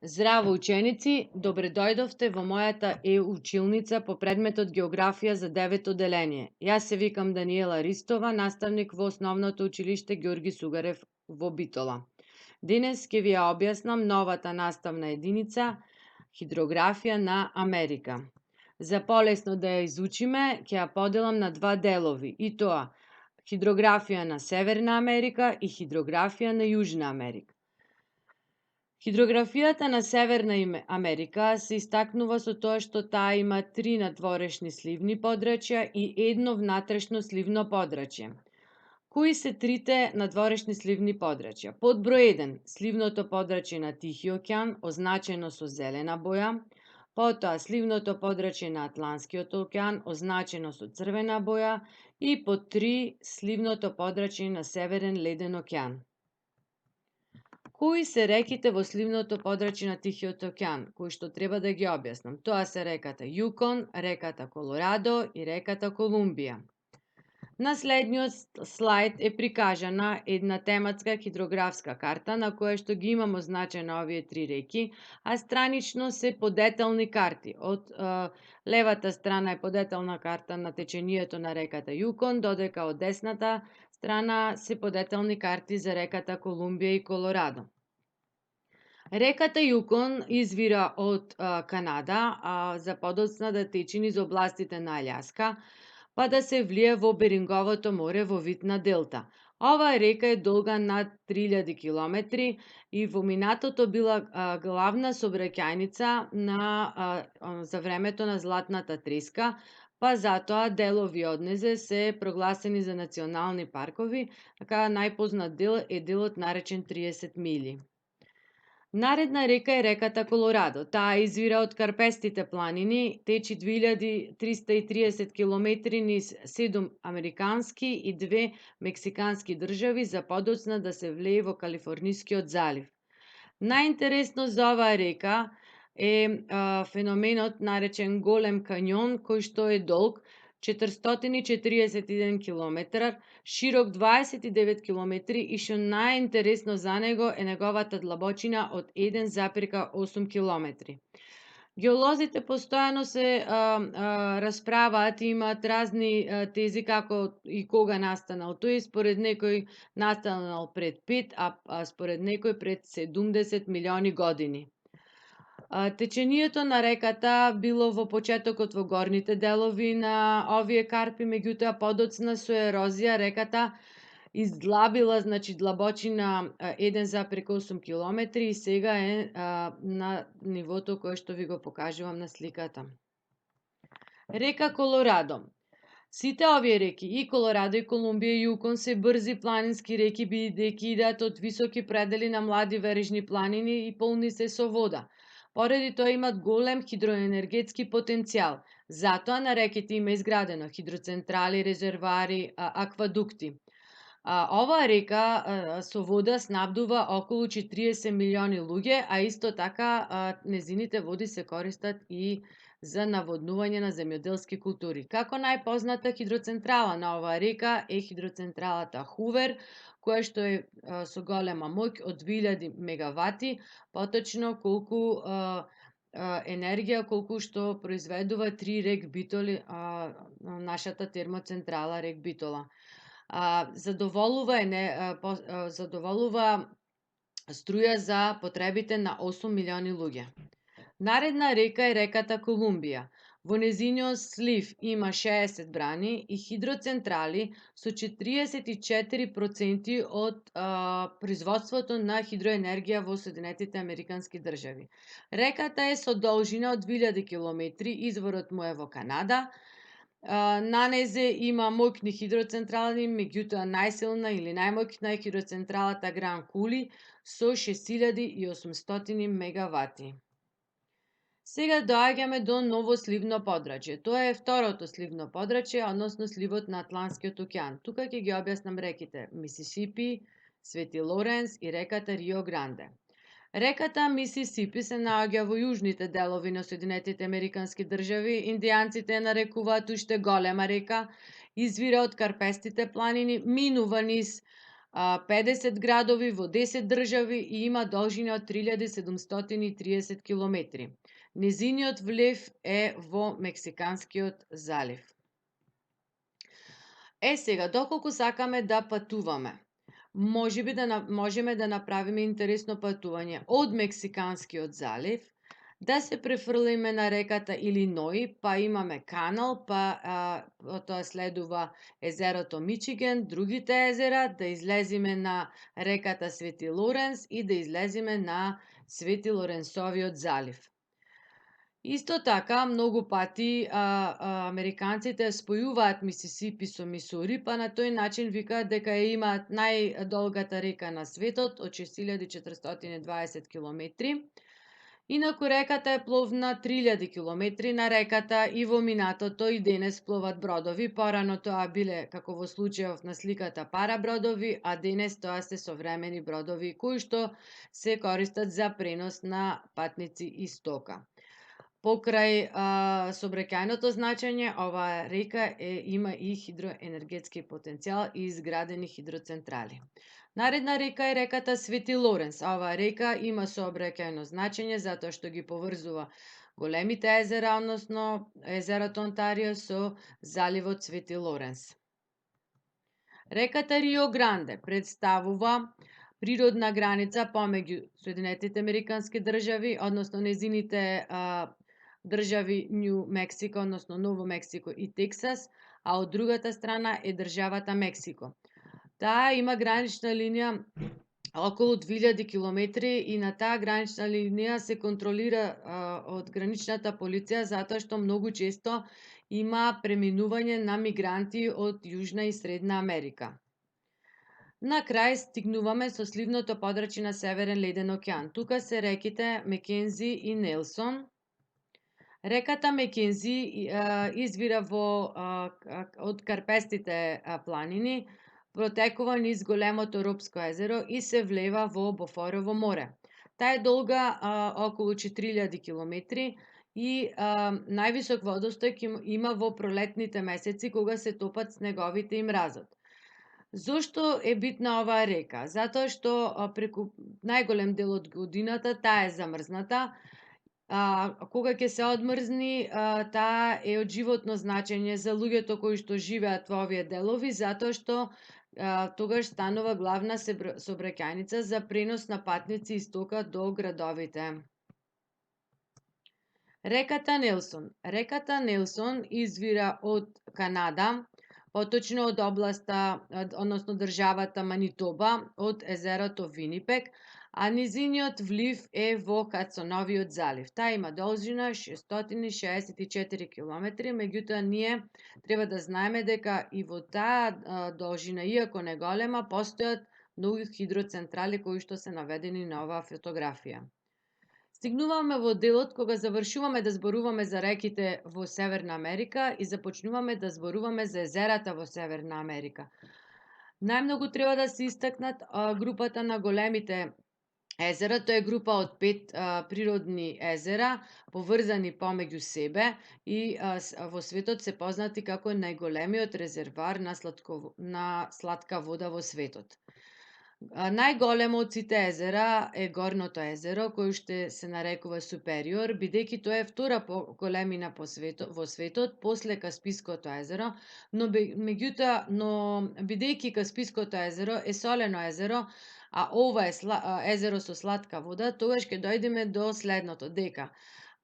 Здраво ученици, добре дојдовте во мојата училница по предметот Географија за 9 одделение. Јас се викам Даниела Ристова, наставник во Основното училиште Ѓорги Сугарев во Битола. Денес ќе ви ја објаснам новата наставна единица Хидрографија на Америка. За полесно да ја изучиме, ќе ја поделам на два делови, и тоа Хидрографија на Северна Америка и Хидрографија на Јужна Америка. Хидрографијата на Северна Америка се истакнува со тоа што таа има 3 надворешни сливни подрачја и едно внатрешно сливно подрачје. Кои се трите надворешни сливни подрачја? Под број 1, сливното подрачје на Тихи океан, означено со зелена боја, потоа сливното подрачје на Атлантскиот океан, означено со црвена боја, и под 3, сливното подрачје на Северен леден океан. Кои се реките во сливното подрачје на Тихиот океан, кои што треба да ги објаснам? Тоа се реката Јукон, реката Колорадо и реката Колумбија. На следниот слайд е прикажана една тематска хидрографска карта на која што ги имам означено овие три реки, а странично се подетелни карти. Од левата страна е подетелна карта на течението на реката Јукон, додека од десната страна се подетелни карти за реката Колумбија и Колорадо. Реката Јукон извира од Канада, за подоцна да тече низ областите на Аљаска, па да се влие во Беринговото море во вид на делта. Оваа река е долга над 3000 километри и во минатото била главна сообраќајница за времето на Златната треска, па затоа делови од незе се прогласени за национални паркови, така најпознат дел е делот наречен 30 мили. Наредна река е реката Колорадо. Таа извира од Карпестите планини, течи 2330 километри низ 7 американски и 2 мексикански држави за подоцна да се влее во Калифорнискиот залив. Најинтересно за оваа река е феноменот наречен Голем канјон, кој што е долг 441 километар, широк 29 километри и што најинтересно за него е неговата длабочина од 1,8 километри. Геолозите постојано се расправаат и имаат разни тези како и кога настанал тој, според некој настанал пред 5, а според некој пред 70 милиони години. Течението на реката било во почетокот во горните делови на овие карпи, меѓутоа подоцна со ерозија реката издлабила, длабочина 1,8 километри и сега е на нивото кое што ви го покажувам на сликата. Река Колорадо. Сите овие реки, и Колорадо, и Колумбија, и Јукон, се брзи планински реки, бидејќи идат од високи предели на млади верижни планини и полни се со вода. Поради тоа имат голем хидроенергетски потенцијал. Затоа на реките има изградено хидроцентрали, резервари, аквадукти. Оваа река со вода снабдува околу 40 милиони луѓе, а исто така незините води се користат и за наводнување на земјоделски култури. Како најпозната хидроцентрала на оваа река е хидроцентралата Хувер, која што е со голема моќ од 2000 мегавати, поточно колку енергија колку што произведува 3 рек Битоли, нашата термоцентрала рек Битола. Задоволува струја за потребите на 8 милиони луѓе. Наредна река е реката Колумбија. Во незиниот слив има 60 брани и хидроцентрали со 44% од производството на хидроенергија во Соединетите Американски држави. Реката е со должина од 2000 километри, изворот му е во Канада. На незе има моќни хидроцентрали, меѓутоа најсилна или најмоќна е хидроцентралата Гран Кули со 6800 мегавати. Сега доаѓаме до ново сливно подрачје. Тоа е второто сливно подрачје, односно сливот на Атлантскиот океан. Тука ќе ги објаснам реките Мисисипи, Свети Лоренс и реката Рио Гранде. Реката Мисисипи се наоѓа во јужните делови на Соединетите Американски држави. Индијанците ја нарекуваат уште голема река, извира од Карпестите планини, минува низ 50 градови во 10 држави и има должина од 3730 километри. Незиниот влив е во Мексиканскиот залив. Сега, доколку сакаме да патуваме, можеме да направиме интересно патување од Мексиканскиот залив, да се префрлиме на реката Илинои, па имаме канал, па тоа следува езерото Мичиген, другите езера, да излеземе на реката Свети Лоренс и да излеземе на Свети Лоренсовиот залив. Исто така, многу пати американците спојуваат Мисисипи со Мисури, па на тој начин викаат дека ја имаат најдолгата река на светот од 6420 километри. Инаку реката е пловна 3000 километри на реката и во минатото и денес пловат бродови. Порано тоа биле, како во случајов на сликата, парабродови, а денес тоа се современи бродови кои што се користат за пренос на патници и стока. Покрај сообраќајното значење, оваа река има и хидроенергетски потенцијал и изградени хидроцентрали. Наредна река е реката Свети Лоренс. Оваа река има сообраќајно значење затоа што ги поврзува големите езера, односно езерото Онтарио со заливот Свети Лоренс. Реката Рио Гранде представува природна граница помеѓу Соединетите Американски држави, односно незините држави Њу Мексико, односно Ново Мексико и Тексас, а од другата страна е државата Мексико. Таа има гранична линија околу 2000 километри и на таа гранична линија се контролира од граничната полиција затоа што многу често има преминување на мигранти од Јужна и Средна Америка. На крај стигнуваме со сливното подрачје на Северен леден океан. Тука се реките Мекензи и Нелсон. Реката Мекензи извира од карпестите планини, протекува низ големото Робско езеро и се влева во Бофорово море. Таа е долга околу 4000 километри и највисок водостојк има во пролетните месеци кога се топат снеговите и мразот. Зошто е битна оваа река? Затоа што преку најголем дел од годината таа е замрзната. Кога ќе се одмрзни, таа е од животно значење за луѓето кои што живеат во овие делови, затоа што тогаш станува главна сообраќајница за пренос на патници и стока до градовите. Реката Нелсон. Реката Нелсон извира од Канада, поточно од областа, односно државата Манитоба, од езерото Винипек, а низиниот влив е во Хадсоновиот залив. Таа има должина 664 километри, меѓутоа ние треба да знаеме дека и во таа должина, иако не голема, постојат многу хидроцентрали кои што се наведени на оваа фотографија. Стигнуваме во делот кога завршуваме да зборуваме за реките во Северна Америка и започнуваме да зборуваме за езерата во Северна Америка. Најмногу треба да се истакнат групата на големите езера. Тоа е група од 5 природни езера, поврзани помеѓу себе и во светот се познати како најголемиот резервоар на сладка вода во светот. Најголемо од сите езера е Горното езеро, кој што се нарекува Супериор, бидејќи тоа е втора по големина во светот после Каспиското езеро, но бидејќи Каспиското езеро е солено езеро, а ова е езеро со сладка вода, тогаш ќе дојдеме до следното, дека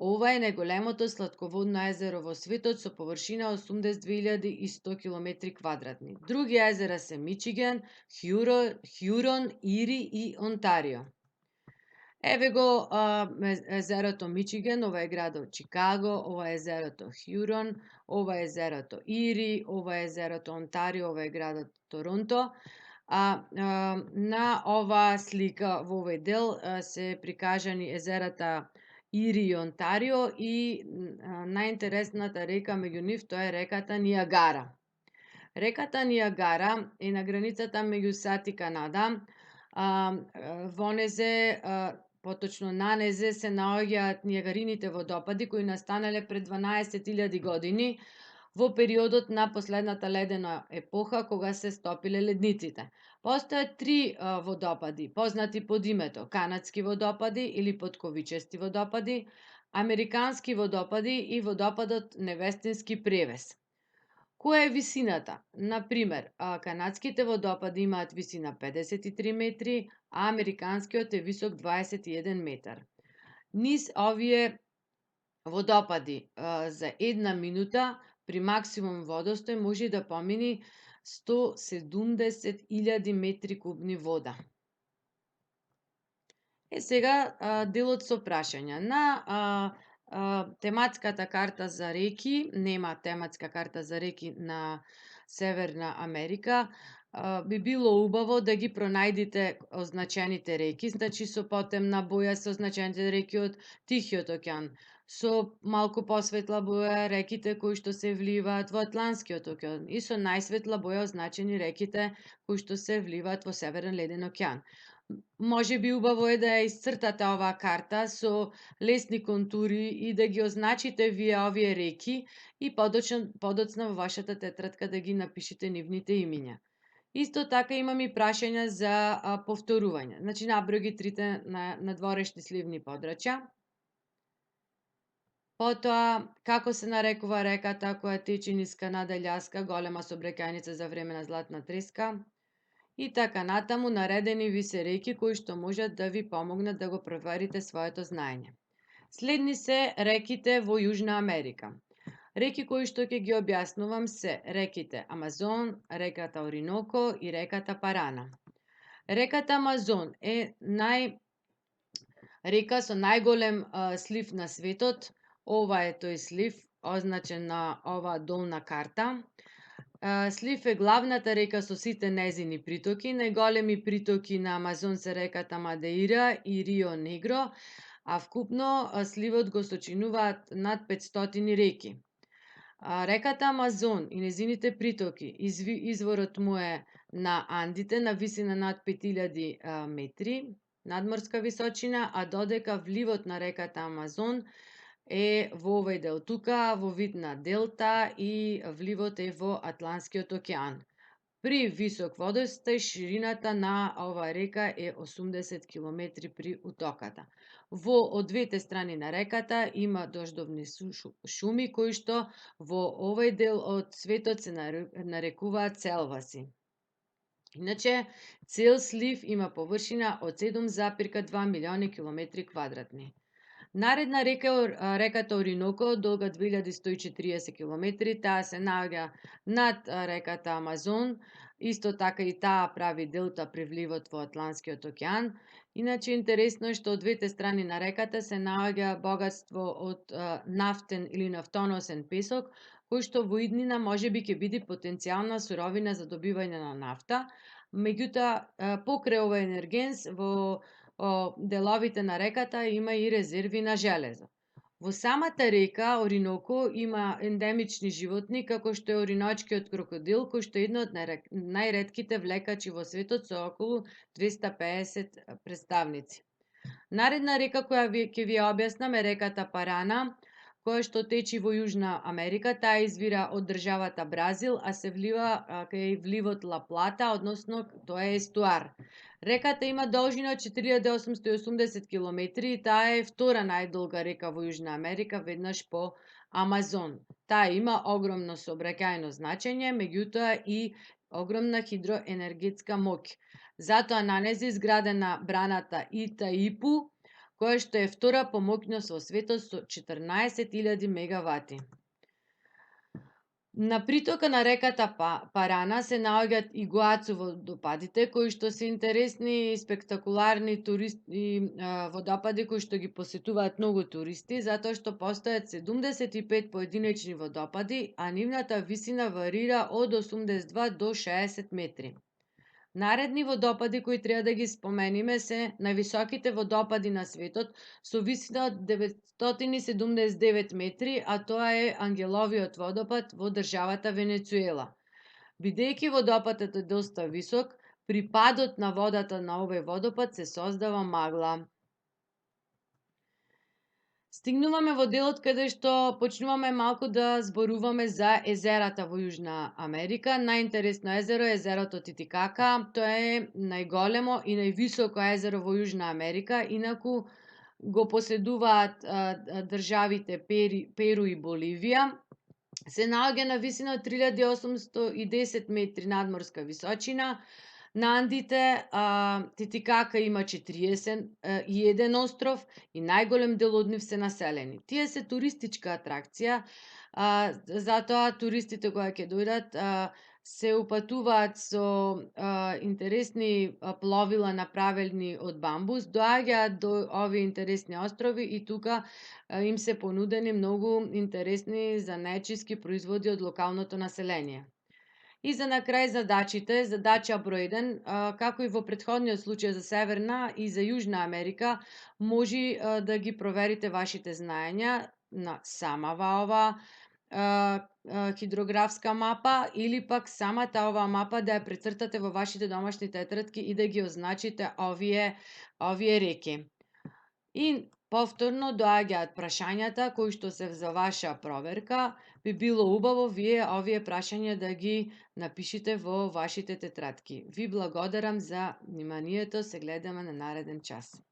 ова е најголемото сладководно езеро во светот со површина 82.100 километри квадратни. Други езера се Мичиген, Хјурон, Ири и Онтарио. Еве го езерото Мичиген, ова е градот Чикаго, ова е езерото Хјурон, ова е езерото Ири, ова е езерото Онтарио, ова е градот Торонто. На оваа слика во овој дел се прикажани езерата Ири и Онтарио и најинтересната река меѓу нив тоа е реката Ниагара. Реката Ниагара е на границата меѓу САД и Канада. Во незе, поточно на незе, се наоѓаат Ниагарините водопади кои настанале пред 12.000 години, во периодот на последната ледена епоха кога се стопиле ледниците. Постојат три водопади, познати под името канадски водопади или потковичести водопади, американски водопади и водопадот Невестински превес. Која е висината? Например, канадските водопади имаат висина 53 метри, а американскиот е висок 21 метар. Низ овие водопади за една минута при максимум водостој може да помини 170.000 метри кубни вода. Сега делот со прашања. На тематската карта за реки, нема тематска карта за реки на Северна Америка, би било убаво да ги пронајдите означените реки, значи со потемна боја се означените реки од Тихиот океан, со малку посветла боја реките кои што се вливаат во Атлантскиот океан и со најсветла боја означени реките кои што се вливаат во Северен леден океан. Може би убаво е да ја исцртате оваа карта со лесни контури и да ги означите овие реки и подоцна во вашата тетрадка да ги напишете нивните имиња. Исто така имам и прашања за повторување. Значи наброј ги трите надворешни сливни подрачја. Потоа, како се нарекува реката која тече низ Канада и Љаска, голема сообраќајница за време на златна треска? И така натаму наредени ви се реки кои што можат да ви помогнат да го проверите своето знаење. Следни се реките во Јужна Америка. Реки кои што ќе ги објаснувам се реките Амазон, реката Ориноко и реката Парана. Реката Амазон е река со најголем слив на светот. Ова е тој слив, означен на оваа долна карта. Слив е главната река со сите незини притоки. Најголеми притоки на Амазон се реката Мадеира и Рио Негро, а вкупно сливот го сочинуваат над 500 реки. Реката Амазон и незините притоки, изворот му е на Андите на висина над 5000 метри надморска височина, а додека вливот на реката Амазон е во овој дел тука, во вид на делта и вливот е во Атлантскиот океан. При висок водостој ширината на оваа река е 80 км при утоката. Од двете страни на реката има дождовни шуми кои што во овој дел од светот се нарекуваат целваси. Иначе, цел слив има површина од 7,2 милиони километри квадратни. Наредна река е реката Ориноко, долга 2140 км. Таа се наоѓа над реката Амазон. Исто така и таа прави делта при вливот во Атлантскиот океан. Иначе интересно е што од двете страни на реката се наоѓа богатство од нафтен или нафтоносен песок, кој што во иднина можеби ќе биде потенцијална суровина за добивање на нафта. Меѓутоа, покрај овој енергенс во деловите на реката има и резерви на железо. Во самата река Ориноко има ендемични животни како што е ориночкиот крокодил, кој што е една од најретките влекачи во светот со околу 250 представници. Наредна река која ќе ви ја објаснам е реката Парана, која што течи во Јужна Америка. Таа извира од државата Бразил, а се влива кај вливот Ла Плата, односно тоа е естуар. Реката има должина од 4880 км и таа е втора најдолга река во Јужна Америка, веднаш по Амазон. Таа има огромно сообраќајно значење, меѓутоа и огромна хидроенергетска моќ. Затоа на нејзе изградена браната Итаипу, која што е втора по моќност во светот со 14.000 мегавати. На притока на реката Парана се наоѓаат Игуацу водопадите, кои што се интересни и спектакуларни водопади кои што ги посетуваат многу туристи, затоа што постојат 75 поединечни водопади, а нивната висина варира од 82 до 60 метри. Наредни водопади кои треба да ги спомениме се највисоките водопади на светот со висина од 979 метри, а тоа е Ангеловиот водопад во државата Венецуела. Бидејќи водопадот е доста висок, при падот на водата на овој водопад се создава магла. Стигнуваме во делот каде што почнуваме малку да зборуваме за езерата во Јужна Америка. Најинтересно езеро е езерото Титикака. Тоа е најголемо и највисоко езеро во Јужна Америка. Инаку го последуваат државите Перу и Боливија. Се наоѓа на висина од 3810 метри надморска височина. На Андите Титикака има 41 остров и најголем дел од нив се населени. Тие се туристичка атракција, затоа туристите кога ќе дојдат се упатуваат со интересни пловила направени од бамбус, доаѓаат до овие интересни острови и тука им се понудени многу интересни занаечиски производи од локалното население. И за на крај задачите, задача број 1, како и во претходниот случај за Северна и за Јужна Америка, може да ги проверите вашите знаења на самава ова хидрографска мапа или пак самата оваа мапа да ја прецртате во вашите домашни тетрадки и да ги означите овие реки. И повторно доаѓаат прашањата кои што се за ваша проверка. Би било убаво вие овие прашања да ги напишите во вашите тетрадки. Ви благодарам за вниманието, се гледаме на нареден час.